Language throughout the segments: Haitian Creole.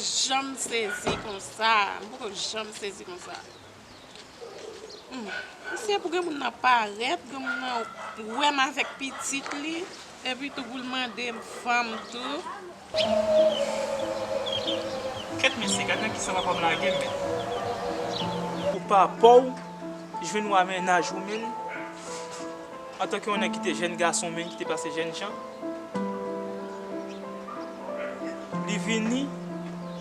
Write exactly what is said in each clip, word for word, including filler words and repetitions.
Janm sezi konsa. M poko janm sezi konsa. Hmm. Misye pou granmoun nan parèt, granmoun nan wè m avèk pitit li, epi tou pou l mande m fanm tou. Kèt mesye, gad nan kisa papa m lage m, men. Ou pa pa w jwenn ou a mennaj ou, men. Antanke yon nèg ki te jèn gason, men, ki te pase jèn jan, li vini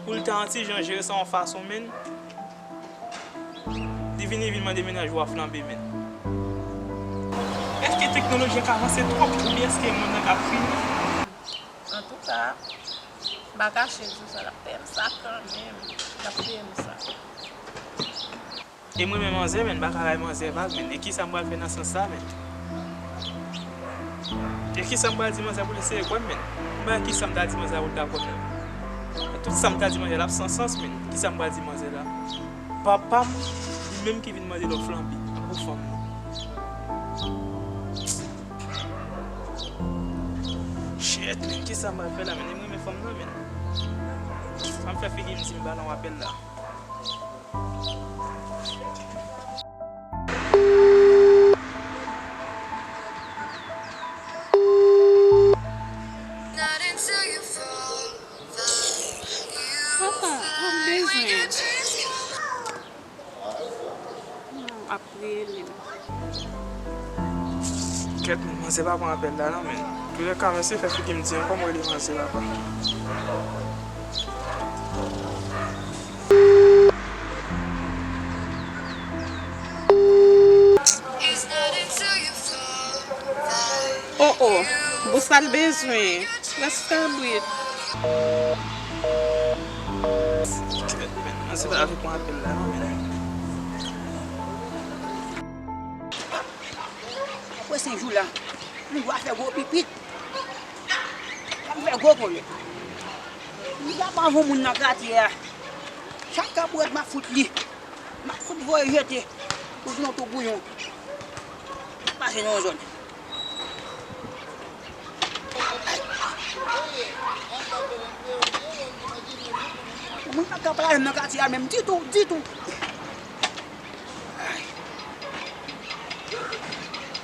pou l ta yon ti jan jere sa yon fason, men. Li vini, vin mande mennaj ou a flanbe, men. Èske teknoloji a ka avanse twòp, oubyen èske monn nan ka fini? Antouka, m pa kache di w sa, l ap peye m sa kanmenm. L ap peye m sa. E mwen menm manzè, men, m pa ka bay manzè vag, men. E kisa m pral fè nan sans sa, men? E kisa m pral di manzè pou l eseye kwè m, men? M pa wè kisa m ta di manzè pou l ta kwè m, men. Tout sa m ta di manzè la ap san sans, men. Kisa m pral di manzè la? Papa m, li menm ki vin mande lòt flanbe pou fanm nan. Shit, men, kisa m pral fè la, men? E m renmen fanm nan, men. Sa m fè figi m di m ba l yon apèl la. Papa, m bezwen. Hmm, ap rele m. Kèt, manzè pa pran apèl la non, men. Toulèka, mesye fè figi m di ankò m rele manzè papa. Oh, oh, pou sa l bezwen. Rès kabrit. Kèt, men, manzè pa vle pran apèl la non, men. Apre senk jou la, m dwa fè gwo pipit. Sa m fè gwo kòlèt. M ta pa yon moun nan katye a. Chak kabwèt m ap fout li. M ap fout voye jete. Pou vin yon tou bouyon. M ap pase nan yon zòn. Moun pa ka pale nan katye a menm ditou, ditou.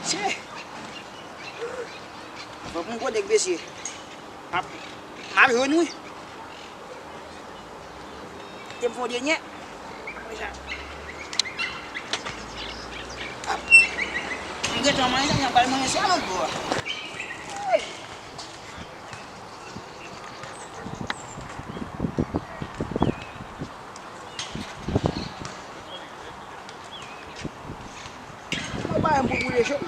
Che. Fòk m kote k mesye. M ap, m ap jwenn wi. Te m fon dènyè. M gentan manje, m pral manje sa lòt bò a. Mwen pa menm pou boule cho.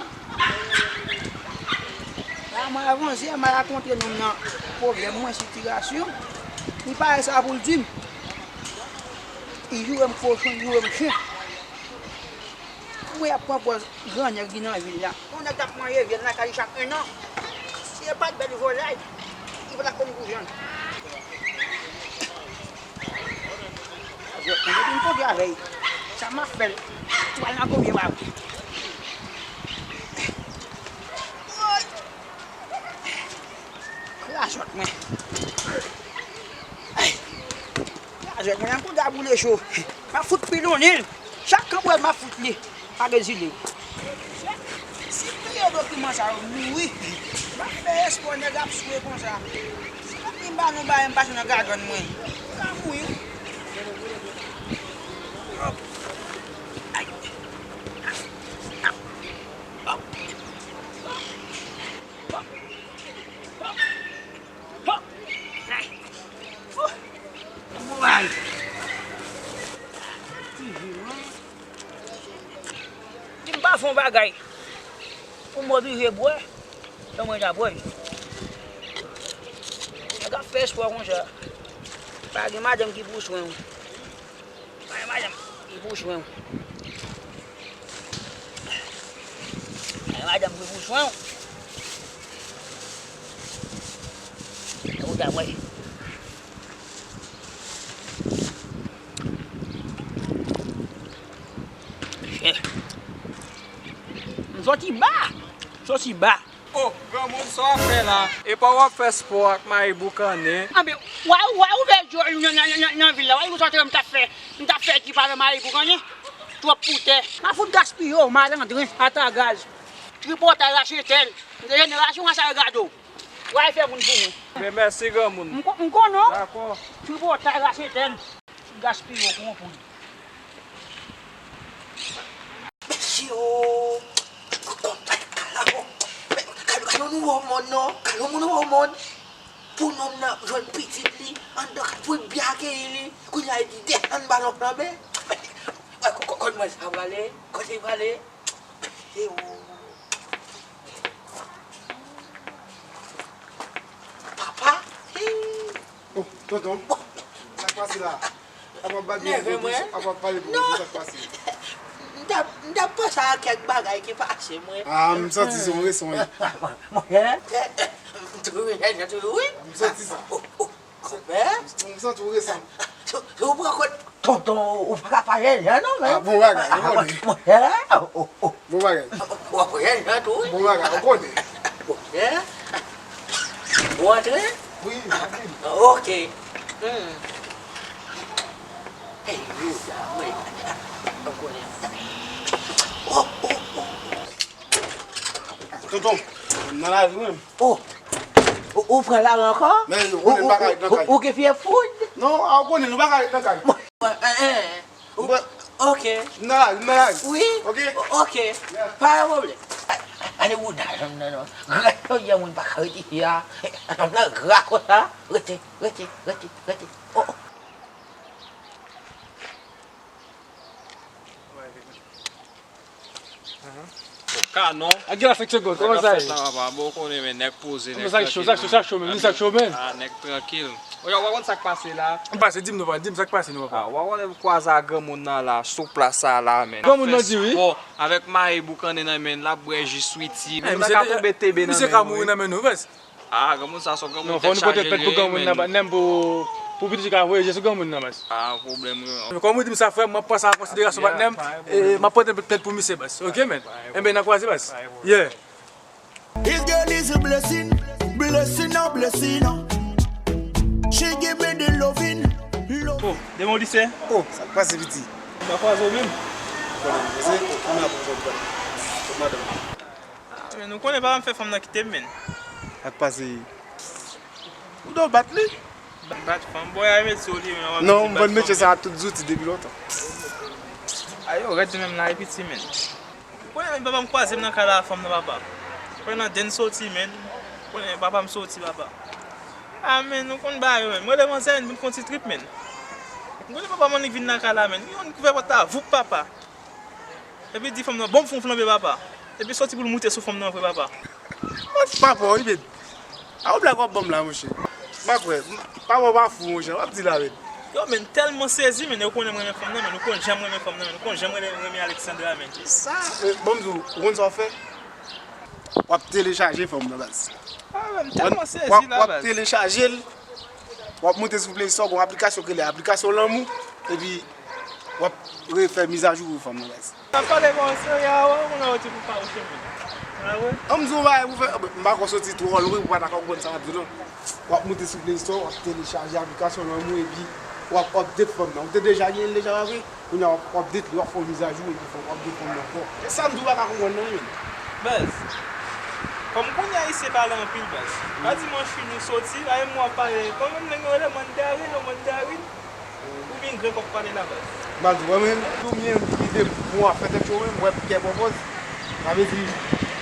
La mwen avanse, mwen rakonte nonm nan pwoblèm mwen, sitirasyon. Li pa gen sa pou l di m. Li joure m kochon, li joure m chen. Mwen ap pran pòz gran nèg li nan vil la. Yon nèg t ap manje vyann lakay li chak ennan. Si e pa t bèl vòlay, li pa t ap konn kou vyann. Mwen depi m kontre avè l, sa m ap fè l, twal nan gòbye pa vre. Krazòt mwen. Ay. Krazòt mwen, an kou da boule cho. M ap fout pilonnen l. Chak kanpwèl m ap fout li. Pa gen zile. Si m touye dokiman sa yo mouri. M ap fè espò nèg ap swe konsa. Si m ap vin ba nou bagay m pase nan gagann mwen. M ka mouri wi. Hop. Ay. Hop. Hop. Hop. Ay. Ouh. Bon bagay. Di m pa fè yon bagay pou m oblije bwè, lè mwen ta bwè. Nèg ap fè espò konsa. Pa gen madanm ki pou swen w. Pa gen madanm ki pou swen w. Pa gen madanm ki pou swen w. Ou ta bwè. M soti ba. Soti ba. O, granmoun, sa w ap fè la? Epa w ap fè spò ak mayi boukannen? Anben, w a, w a ouvè djòl nan, nan, nan, nan, nan vil la. W a di w sa te wè m t ap fè, m t ap fè trip avè mayi boukannen? Twòp pou tè. M a fout gaspiye w, malandren, atagaz. Tripotay rache tèl. M te jenerasyon an sa regade w. W a fè moun pou mwen. Men mèsi, granmoun. M ko-, m konnen w. Dakò. Tripotay rache tèl. Gaspiye w pou yon poud. Mesye o! Konpè kala o! Men, kal-, kal yon nouvo mond non! Kal yon nouvo mond! Pou nonm nan jwenn pitit li anndan kat pou l byen akeyi li, kounye a li di desann balon flanbe. Wè, ko-, ko-, kot mwen sa prale? Kote l prale? Mesye o! Papa! Hii! Oh, tonton, sa k pase la? Apa w ap babye pou tonton, apa w ap pale pou tonton, sa k pase? M t ap, m t ap panse a kèk bagay ki pase, mwen. Ah, m santi se yon reson, wi. Monchè. M twouve jèn jan toujou, wi. M santi sa. Oh, oh, konpè. M santi w resan. Ou, ou pran kont tonton, ou pa ka pa jèn jan, non, men. Ah, bon bagay, ou konnen. Monchè, oh, oh, oh. Bon bagay. W ap jwenn jan tou, wi. Bon bagay, ou konnen. Bon, hein? Ou antre? Wi, antre. Ok. Hmm. Hey, yo, sa, mwen. Ou konnen. Oh, oh, oh. Tonton, m nan lari, wi. Oh. Ou, ou pran lari ankò? Men, ou konnen nou pa ka ret nan kay. Ou, ou, ou gen fye foud? Non, a, ou konnen nou pa ka ret nan kay. Bon, eh, eh. Ou, ok. M nan lari, m nan lari. Wi? Ok? O-, ok. Yeah. Pa gen pwoblèm. A-, ale wouda, janm nan, non. Gra, jodi a, moun pa ka rete isi a. Janm nan gra konsa. Rete, rete, rete, rete. Oh, oh. Kanon. Ak gen la senk segonn, kòman sa ye? Papa, bon, ou konnen, men nèg poze, nèg trankil. Sa k cho, sa k cho, sa k cho, men, sa k cho, men. Ah, nèg trankil. Oya, w a konn sa k pase la? M pase, di m non, papa, di m sa k pase non, papa. Ah, w a konn lè m kwaze ak granmoun nan la, sou plas sa la, men. Granmoun nan di wi. Bon, avèk mayi boukannen nan men, l ap bwè ji switi. Men nou ka tonbe tebe nan men nou, wi. Misye ka mouri nan men nou, baz. Ah, granmoun sa se yon granmoun tèt chaje li ye, men. Non, fò nou pote plent pou granmoun nan, patnè m, pou, pou pitit yo ka voye je sou granmoun nan, baz. Ah, pwoblèm, wi. Kòm ou di m sa, frè m, m ap pran sa an konsiderasyon, patnè m. E, m ap pote plent pou misye, baz. Ok, men. Enben, n a kwaze, baz. Yeah. This girl is a blessing, blessing, a blessing. She give me the loving, love. Oh, demen w lise? Oh, sa k pase, piti? M pa kwaze w menm. Konnen, se, oh, konnen ap jwenn, konnen. Kot madanm? Ah, men nou konnen papa m fè fanm nan kite m, men. Sa k pase? Ou do bat li? Bat fanm, bòy a met sou li, men. Non, m konn metye sa a tout zouti depi lontan. Ayo, rèd menm la, e piti, men. Ou konnen, men papa m kwaze m nan kay la, fanm nan papa. Ou konnen nan den soti, men. Ou konnen papa m soti, papa. Ah, men, nou konn bagay yo, men. Mwen, lè manzè, vin fè yon ti trip, men. Ou konnen papa m annik vin nan kay la, men. Yon kouvè pòt la, voup, papa. Epi di fanm nan, "Bon, m fè yon flanbe, papa." Epi soti pou l moute sou fanm nan vre, papa. Papa, wi, men. A yon blag w ap ban m la, monchè. M pa kwè. M, papa w pa fou, monchè. W ap di la, men. Yo, men, tèlman sezi, men, ou konnen m renmen fanm nan, men, ou konn jan m renmen fanm nan, men, ou konn jan m renmen, renmen Alexandra, men. Sa, eh, ban m di w, ou konn sa w fè? W ap telechaje fanm nan, baz. Ah, men, m tèlman sezi la, baz. W ap telechaje l. W ap moute sou Play Store, gon aplikasyon ki rele aplikasyon lanmou, epi w ap refè mizajou pou fanm nan, baz. N ap pale bon serye a, wè, moun nan yo ti pou fawouche moun. A, wè. An m di w bagay pou fè, m pa ko soti twò lwen pou pa ta konprann sa m ap di w, non. W ap moute sou Play Store, w ap telechaje aplikasyon lanmou, epi w ap update fanm nan. Ou te deja gen l deja, pa vre? Kounye a w ap update li, w ap fè yon mizajou epi fò w update fanm nan ankò. Se sa m di w pa ka konprann nan, men. Baz, kòm kounye a Ayisyen pale anpil, baz. Pa di m an Chin ou soti, pa menm w ap pale, kòm menm nèg yo rele mandarin, non, mandarin. Ou byen gran kòk pale la, baz. M pa di w, mwen menm, tou m gen ide pou w ap fè tèt cho, men, m wè kè pwopòz. Sa vle di,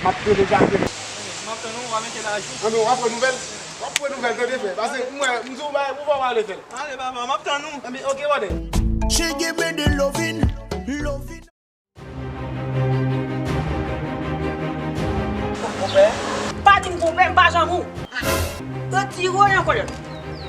m ap telechaje. M ap tann ou, w a mete l ajou. Anben, w ap pran nouvèl. W ap pran nouvèl, tande, frè. Pase, m wè, m di w bagay, pou w pa pale fè l. Ale, papa, m ap tann ou. Anben, ok, brother. She give me the loving, loving. Konpè? Pa di m konpè, m pa janm ou. Retire w nan kòlè.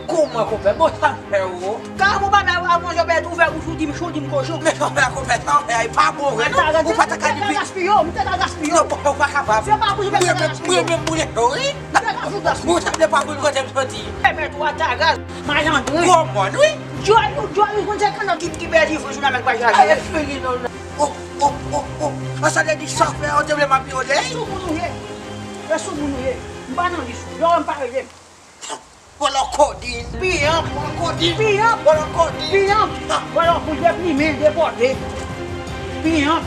Kòman konpè? Bon, sa m fè ou? Ka bon, papa, avan jòbèt ouvè bouch ou di m cho, di m kochon. Men konpè, konpè, sa w fè a, e pa bon vre, non? Ou pa ta ka di pi. M te ka gaspiye w, m te ka gaspiye w. Non, ou pa kapab. Se pa pou jòbèt gaspiye w. Mwen menm, mwen menm, mwen menm, wi. M te ka fout gaspiye w. Ou sanble pa konn kote m soti. Pèmèt ou atagaz, malandren. Gwo mòn, wi. Djòl ou, djòl ou, konn se kannan ki, ki pèdi fou sou la mèt pa jaje. Ay, fini, non, non. Oh, oh, oh, oh. An sa vle di sa fè, ou te vle m ap vyole? Sou moun ou ye. E sou moun ou ye. M pa nan lis ou. Lè w wè m pa rele m. Vòlò kodin. Piyanp. Vòlò kodin. Piyanp. Vòlò kodin. Piyanp. Vòlò pou deplimen, depòte. Piyanp.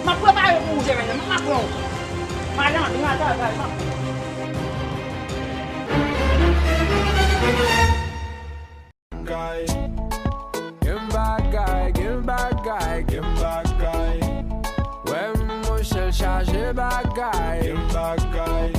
M ap prepare pou ou, jèvèl, m ap pran ou. Malandren atagay, m ap pran ou. Gen bagay, gen bagay, gen bagay. Wè monchè l chaje bagay. Gen bagay.